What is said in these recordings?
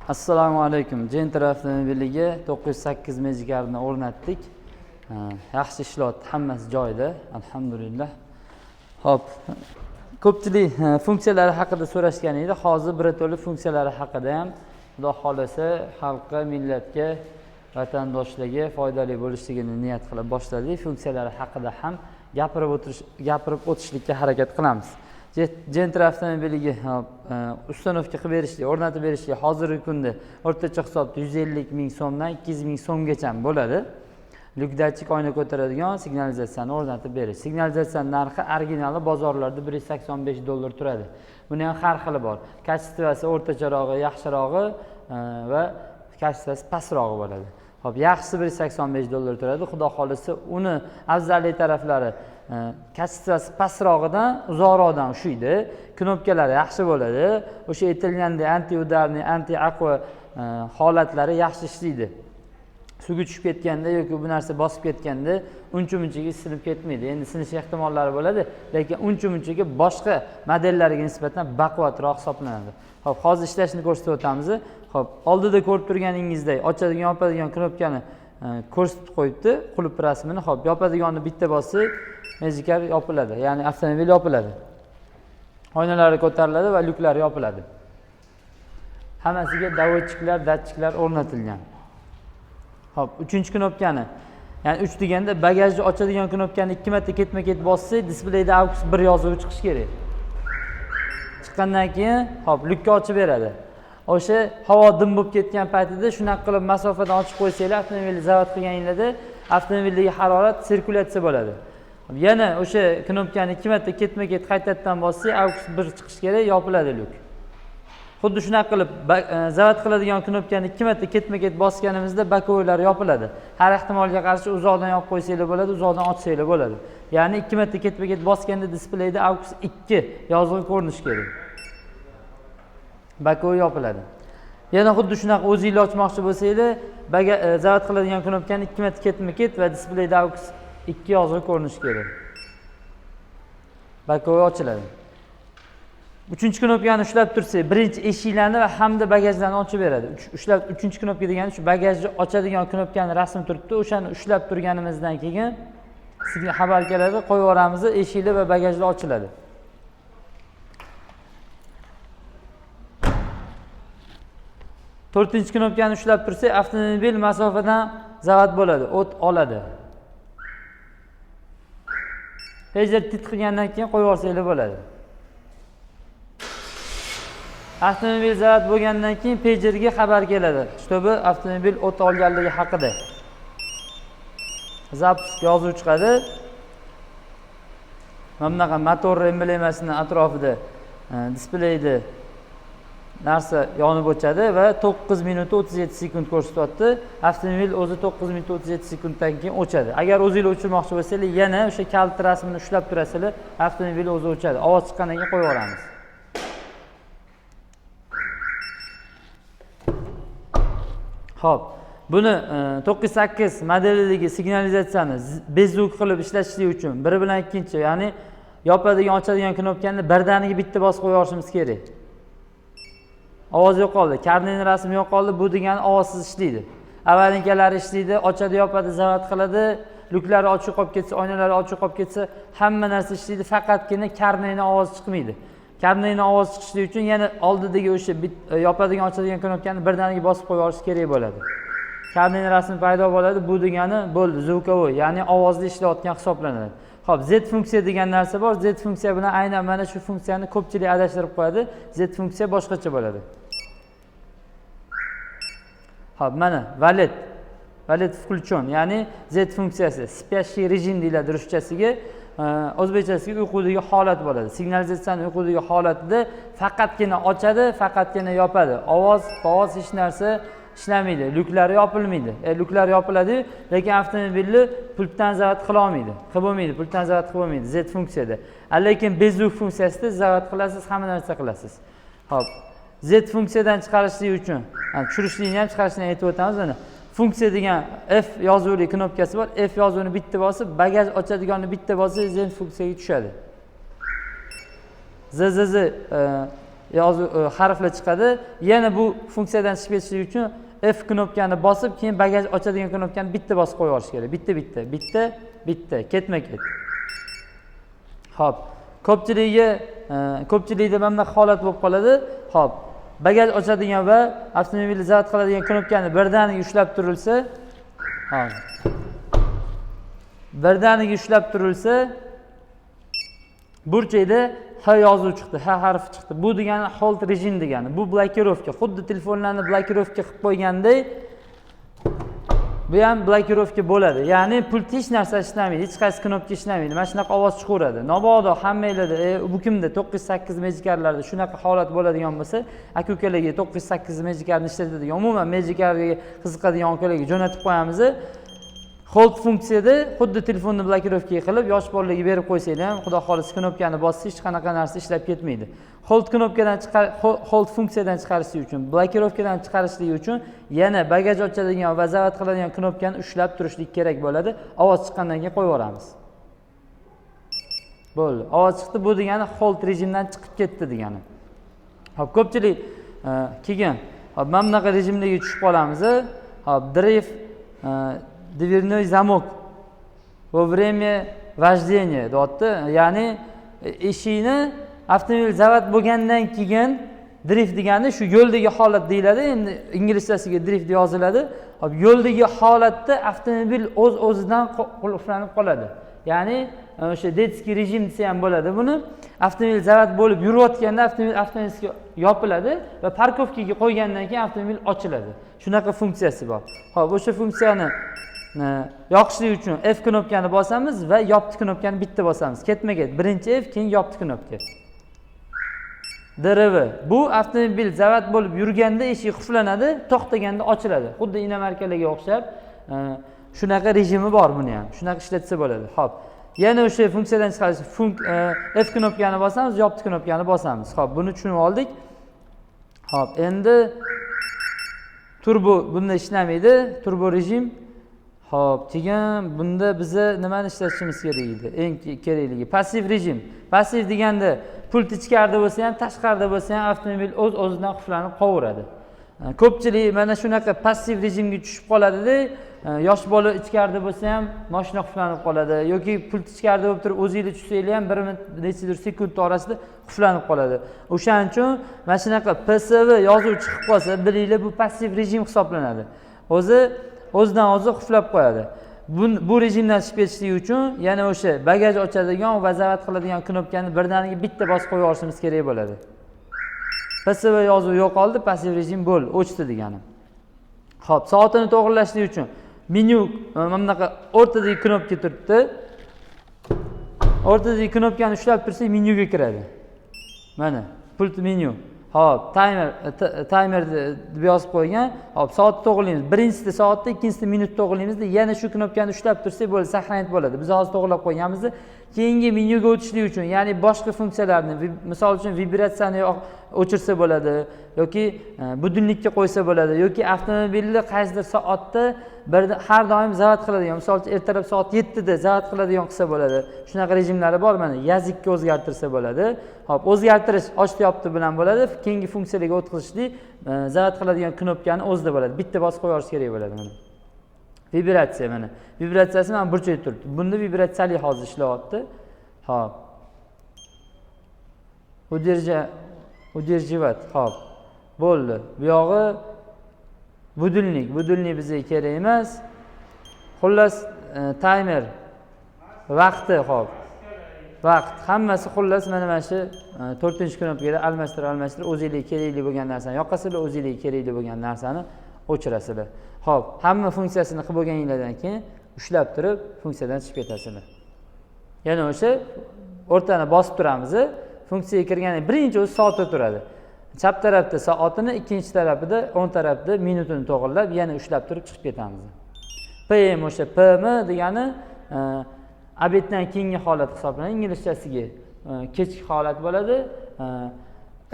Assalomu alaykum. Gentra avtomobiliga 908 Magikarni o'rnatdik. Yaxshi ishlayapti, hammasi joyida, alhamdulillah. Xo'p, ko'pchilik funksiyalari haqida so'rashgan edi. Hozir birato'la funksiyalari haqida ham Xudo xolasa xalqqa, millatga, vatandoshlarga foydali bo'lishligini niyat qilib boshladik. Funksiyalari haqida ham gapirib o'tishlikka harakat qilamiz. Gentra avtomobiliga установка qilib berishlik, o'rnatib berishlik hozirgi kunda o'rtacha hisobda 150 ming so'mdan 200 ming so'mgacha bo'ladi. Lyuk datchik, oyna ko'taradigan signalizatsiyani o'rnatib berish. Signalizatsiyaning narxi originali bozorlarda 185 dollar turadi. Buni ham har xili bor. Kачествоsi o'rtacharog'i, yaxshirog'i va kачествоsi pastrog'i bo'ladi. Xo'p, yaxshisi 185 dollar turadi. Xudo xolasa uni afzalli taraflari kачествоsi pastrog'idan uzoqroqdan ushlaydi. Knopkalari yaxshi bo'ladi. O'sha aytilgandek anti-udarniy, anti-aqua holatlari yaxshi ishlaydi. Suvga tushib ketganda yoki bu narsa bosib ketganda uncha-munchaga sinib ketmaydi. Endi sinish ehtimollari bo'ladi, lekin uncha-munchaga boshqa modellarga nisbatan baquvvatroq hisoblanadi. Xo'p, hozir ishlashini ko'rsatib o'tamiz. Xo'p, oldida ko'rib turganingizdek ochadigan, yopadigan knopkani ko'rsatib qo'yibdi, qulf rasmini. Xo'p, yopadiganni bitta bossak, Magicar yopiladi, ya'ni avtomobil yopiladi. Oynalari ko'tariladi va lyuklari yopiladi. Hammasiga доводчикlar, datchiklar o'rnatilgan. Xo'p, uchinchi knopkani, ya'ni 3 deganda bagajni ochadigan knopkani 2 marta ketma-ket bossak, displeyda AUX 1 yozuvi chiqishi kerak. Chiqqandan keyin, xo'p, lyukka ochib beradi. O'sha havo dim bo'lib ketgan paytida shunaqa qilib masofadan ochib qo'ysanglar, avtomobilni zavod qilganingizda avtomobildagi harorat sirkulyatsiya bo'ladi. Yana o'sha knopkani 2 marta ketma-ket qaytadan bossak, AUX 1 chiqishi kerak, yopiladi lyuk. Xuddi shunaqa qilib zavod qiladigan knopkani 2 marta ketma-ket bosganimizda боковойlar yopiladi. Har ehtimolga qarshi uzoqdan yopib qo'ysanglar bo'ladi, uzoqdan ochsanglar bo'ladi. Ya'ni 2 marta ketma-ket bosganda displeyda AUX 2 yozug'i ko'rinishi kerak. Боковой yopiladi. Yana xuddi shunaqa o'zingizlar ochmoqchi bo'lsanglar, zavod qiladigan knopkani 2 marta ketma-ket va displeyda AUX 2 yozug'i ko'rinishi kerak. Боковой ochiladi. Uchinchi knopkani ushlab tursak, birinchi eshiklarni va hamda bagajlarni ochib beradi. Ushlab uchinchi knopka degani shu bagajni ochadigan knopkani rasm turibdi, o'shani ushlab turganimizdan keyin sizga xabar keladi, qo'yib yuboramiz, eshiklar va bagajlar ochiladi. To'rtinchi knopkani ushlab tursak, avtomobil masofadan zavod bo'ladi, o't oladi. Pager tit qilgandan keyin qo'yib yuborsanglar bo'ladi. Avtomobil zavod bo'lgandan keyin pagerga xabar keladi, чтобы avtomobil o't olganligi haqida. Запуск yozuv chiqadi. Mana bunaqa motor emblemasini atrofida displeyda narsa yonib o'chadi va 9 minut 37 sekund ko'rsatyapti. Avtomobil o'zi 9 minut 37 sekunddan keyin o'chadi. Agar o'zinglar o'chirmoqchi bo'lsanglar, yana o'sha kalit rasmini ushlab turasizlar, avtomobil o'zi o'chadi. Ovoz chiqqandan keyin qo'yib yuboramiz. Xo'p, buni 908 modelidagi signalizatsiyani bezzuk qilib ishlatishlik uchun biri bilan ikkinchi, ya'ni yopadigan, ochadigan knopkani birdaniga bitta bosib qo'yib yuborishimiz kerak. Ovoz yo'qoldi, karnayni rasmi yo'qoldi, bu degani ovozsiz ishlaydi. Avarinkalari ishlaydi, ochadi, yopadi, zavod qiladi, lyuklari ochiq qolib ketsa, oynalari ochiq qolib ketsa, hamma narsa ishlaydi, faqatgina karnayni ovozi chiqmaydi. Karnayni ovozi chiqishligi uchun yana oldidagi o'sha yopadigan, ochadigan knopkani birdaniga bosib qo'yib yuborish kerak bo'ladi. Karnayni rasmi paydo bo'ladi, bu degani bo'ldi, звуковой, ya'ni ovozli ishlayotgan hisoblanadi. Xo'p, Z funksiya degan narsa bor. Z funksiya bilan aynan mana shu funksiyani ko'pchilik adashtirib qo'yadi. Z funksiya boshqacha bo'ladi. Xo'p, mana valet. Valet включен, ya'ni Z funksiyasi, спящий rejim deyiladi ruschasiga. O'zbekchasiga uyqudagi holat bo'ladi. Signalizatsiyani uyqudagi holatida faqatgina ochadi, faqatgina yopadi. Ovoz, ovoz hech narsa ishlamaydi, lyuklari yopilmaydi. Lyuklar yopiladi, lekin avtomobilni pultdan zavod qila olmaydi. Qilib bo'lmaydi, pultdan zavod qilib bo'lmaydi Z funksiyada. Lekin bezzuk funksiyasida zavod qilasiz, hamma narsa qilasiz. Xo'p, Z funksiyadan chiqarishlik uchun, tushirishlikni ham chiqarishni aytib o'tamiz mana. Funksiya degan F yozuvli knopkasi bor. F yozuvini bitta bosib, bagaj ochadiganni bitta bosib, Z funksiyaga tushadi. Z, Z, Z yozuv, harflar chiqadi. Yana bu funksiyadan chiqib ketishlik uchun F knopkani bosib, keyin bagaj ochadigan knopkani bitta bosib qo'yib yuborish kerak. Bitta, bitta, bitta, bitta, ketma ket. Xo'p, ko'pchilikda mana bunaqa holat bo'lib qoladi. Xo'p, bagaj ochadigan va avtomobilni zavod qiladigan knopkani birdaniga ushlab turilsa, hop, birdaniga ushlab turilsa, burchakda H yozuvi chiqdi, H harfi chiqdi. Bu degani hold rejim degani. Bu blokirovka. Xuddi telefonlarni blokirovka qilib qo'ygandek, bu ham blokirovka bo'ladi. Ya'ni pult hech narsa ishlamaydi, hech qaysi knopka ishlamaydi. Mana shunaqa ovoz chiqaveradi. Mabodo hammanglarda, bu kimda 908 Magikarlarda shunaqa holat bo'ladigan bo'lsa, aka ukalarga 908 Magikarni ishlatadigan, umuman Magikarga qiziqadigan ukalarga jo'natib qo'yamiz. Hold funksiyada xuddi telefonni blokirovka qilib, yosh bolalarga berib qo'ysanglar ham, xudo xohlasa, knopkani bossa hech qanaqa narsa ishlab ketmaydi. Hold knopkadan chiqar, hold funksiyadan chiqarishlik uchun, blokirovkadan chiqarishlik uchun yana bagaj ochadigan va zavod qiladigan knopkani ushlab turishlik kerak bo'ladi. Ovoz chiqqandan keyin qo'yib yuboramiz. Bo'ldi. Ovoz chiqdi, bu degani hold rejimdan chiqib ketdi degani. Xo'p, ko'pchilik keyin hop mana bunaqa rejimlarga tushib qolamiz. Hop, дрейф дверной замок во время вождения deyapti. Ya'ni eshikni avtomobil zavod bo'lgandan keyin дрейф degani shu yo'ldagi holat deyiladi. Endi inglizchasiga дрейф deb yoziladi. Hop, yo'ldagi holatda avtomobil o'z o'zidan qulflanib qoladi. Ya'ni o'sha детский rejim desa ham bo'ladi buni. Avtomobil zavod bo'lib yurayotganda avtomobil avtomatik yopiladi va parkovkaga qo'ygandan keyin avtomobil ochiladi. Shunaqa funksiyasi bor. Xo'p, o'sha funksiyani yoqishlik uchun F knopkani bosamiz va yopdi knopkani bitta bosamiz. Ketma-ket birinchi F, keyin yopdi knopka. DRV. Bu avtomobil zavod bo'lib yurganda eshik qulflanadi, to'xtaganda ochiladi. Xuddi inomarkalarga o'xshab shunaqa rejimi bor buni ham. Shunaqa ishlatsa bo'ladi. Xo'p. Yana o'sha funksiyadan chiqarish F knopkani bosamiz, yopdi knopkani bosamiz. Xo'p, buni tushunib oldik. Xo'p, endi turbo bunda ishlamaydi, turbo rejim. Xo'p, keyin bunda biza nimani ishlatishimiz kerak edi? Eng kerakligi passiv rejim. Passiv deganda pult ichkarida bo'lsa ham, tashqarida bo'lsa ham avtomobil o'z o'zidan qulflanib qolaveradi. Ko'pchilik mana shunaqa passiv rejimga tushib qoladida, yosh bola ichkarida bo'lsa ham mashina qulflanib qoladi yoki pult ichkarida bo'lib turib o'zinglar tushsanglar ham bir minut nechadir sekund orasida qulflanib qoladi. O'shaning uchun mana shunaqa PSV yozuv chiqib qolsa, bilinglar, bu passiv rejim hisoblanadi. O'zi o'zidan o'zi qulflab qo'yadi. Bu rejimdan chiqib ketishlik uchun yana o'sha bagaj ochadigan va zavod qiladigan knopkani birdaniga bitta bosib qo'yib yuborishimiz kerak bo'ladi. PSV yozuvi yo'qoldi, passiv rejim bo'ldi, o'chdi degani. Xo'p, soatini to'g'irlashlik uchun menyu mana bunaqa o'rtadagi knopka turibdi. O'rtadagi knopkani ushlab tursak, menyuga kiradi. Mana pult menyu. Xo'p, taymer, taymer deb yozib qo'ygan. Xo'p, soatni to'g'irlaymiz. Birinchisida soatni, ikkinchisida minutni to'g'irlaymiz. Yana shu knopkani ushlab tursak bo'ldi, сохранить bo'ladi. Biz hozir to'g'irlab qo'yganmiz. Keyingi menyuga o'tishlik uchun, ya'ni boshqa funksiyalarni, misol uchun vibratsiyani o'chirsa bo'ladi yoki будильник ka qo'ysa bo'ladi yoki avtomobilni qaysidir soatda bir har doim zavod qiladigan, misol uchun ertalab soat 7da zavod qiladigan qilsa bo'ladi. Shunaqa rejimlari bor, mana язык ka o'zgartirsa bo'ladi. Xo'p, o'zgartirish ochdi yopdi bilan bo'ladi. Keyingi funksiyalarga o'tkazishlik zavod qiladigan knopkani o'zida bo'ladi. Bitta bosib qo'yib yuborish kerak bo'ladi mana. Vibratsiya mana. Vibratsiyasi mana burchakda turibdi. Bunda vibratsiyali hozir ishlayapti. Xo'p. Удерживать. Xo'p. Bo'ldi. Bu yog'i будильник. Будильник bizga kerak emas. Xullas, taymer vaqti, xo'p. Vaqt hammasi xullas mana shu to'rtinchi knopkada almashtirib almashtirib o'zingizga kerakli bo'lgan narsani yoqasizlar, o'zingizga kerakli bo'lgan narsani o'chirasizlar. Xo'p, hamma funksiyasini qilib bo'lganinglardan keyin ushlab turib funksiyadan chiqib ketasizlar. Yana o'sha o'rtani bosib turamiz. Funksiyaga kirganda birinchi o'zi soatda turadi. Chap tarafda soatini, ikkinchi tarafida, o'ng tarafda minutini to'g'irlab, yana ushlab turib chiqib ketamiz. PM, o'sha PM degani обед dan keyingi holat hisoblanadi. Inglizchasiga kechki holat bo'ladi.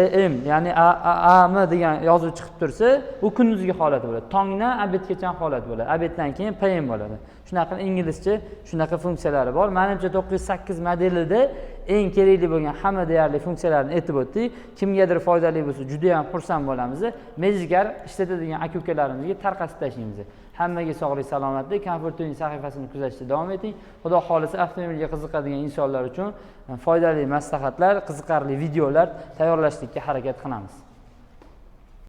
AM, ya'ni AM degan yozuv chiqib tursa, u kunduzgi holat bo'ladi. Tongdan обед gacha holat bo'ladi. Обед dan keyin PM bo'ladi. Shunaqa qilib inglizcha shunaqa funksiyalari bor. Manimcha, 908 modelida eng kerakli bo'lgan hamma deyarli funksiyalarni aytib o'tdik. Kimgadir foydali bo'lsa, juda yam xursand bo'lamiz. Magicar ishlatadigan aka ukalarimizga tarqatib tashlaymiz. Hammaga sog'lik, salomatlik. Comfort Tuning sahifasini kuzatishda davom eting. Xudo xohlasa, avtomobilga qiziqadigan insonlar uchun foydali maslahatlar, qiziqarli videolar tayyorlashlikka harakat qilamiz.